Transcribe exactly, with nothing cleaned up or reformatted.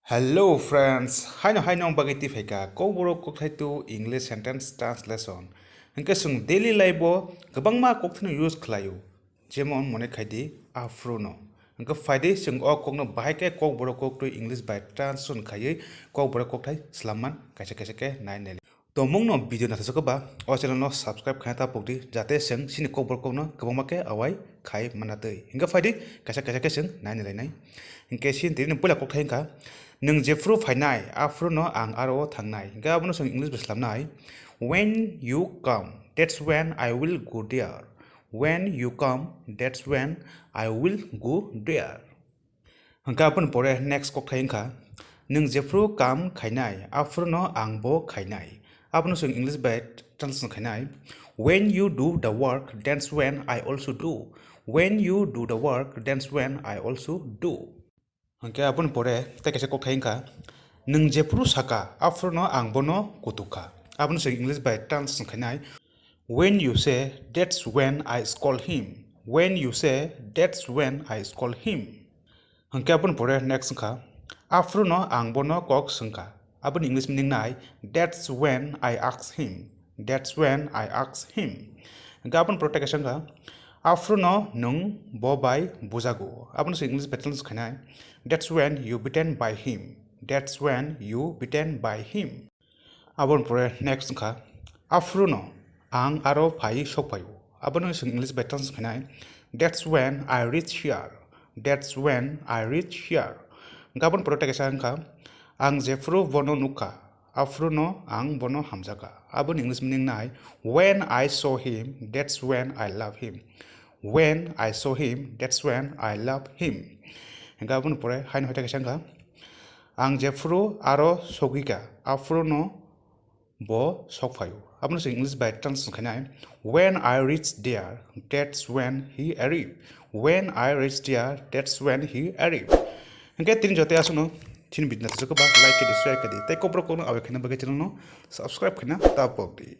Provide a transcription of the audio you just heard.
Hello friends, haino haino bagwi twi phaikha Kokborok kokthai two English sentence translation. Hinkhe chwng daily life o kwbangma kokthaino use khlaio, jemon mone khaidi aphruno. Hinkhe phaidi chwng o kokno bahai khe Kokborok koktwi English bai translation khaiwi Kokborok kokthai swlamman kaisa kaisa khe nai nai. Tongmungno video naithotok ba o channel no subscribe khaina ta pokdi, jate chwng chini Kokborok kokno kwbangma khe awai khai manna twi. Hinkhe phaidi kaisa kaisa khe chwng nai nai lainai. Hinkhe chini tini puila kokthai hinkha, nwng jephru phainai aphruno ang aro o thangnai. Hinkhe abono chwng English bai swlamnai, "When you come, that's when I will go there. When you come, that's when I will go there." Hwnkhe aboni pore next kokthai wngkha, "Nwng jephru kam khainai, aphruno ang bo khainai." Abono chwng English bai translation khainai, "When you do the work, that's when I also do. When you do the work, that's when I also do." Hwnkhe aboni pore tei kaisa kokthai wngkha, "Nwng jephru saka, aphruno ang bono kutukha." Abono chwng English bai translation khainai, "When you say, that's when I scold him. When you say, that's when I scold him." Hwnkhe aboni pore next wngkha, "Aphruno ang bono kok swngkha." Aboni English meaning nai, "That's when I ask him. That's when I ask him." Hwnkhe aboni pore tei kaisa wngkha, "Aphruno nwng bo bai bujago." Abono se English bai translate khainai, "That's when you beaten by him. That's when you beaten by him." Aboni pore next wngkha, "Aphruno ang aro phai sok phaio." Abono chwng English bai translate khainai, "That's when I reach here. That's when I reach here." Hwnkhe aboni pore tei kaisa wngkha, "Ang jephru bono nukkha, aphruno ang bono hamjakha." Aboni English meaning nai, "When I saw him, that's when I love him. When I saw him, that's when I love him." Hwnkhe aboni pore haino hai tei kaisa wngkha, "Ang jephru aro sogwikha, aphruno bo sok phaio." Abono chwng English bai translation khainai, "When I reached there, that's when he arrived. When I reached there, that's when he arrived." Hwnkhe tini joto aswkno chini video naithotok ba like khe di, share khe di, tei Kokborok kokno awai khaina bagwi channel no subscribe khaina ta pok di.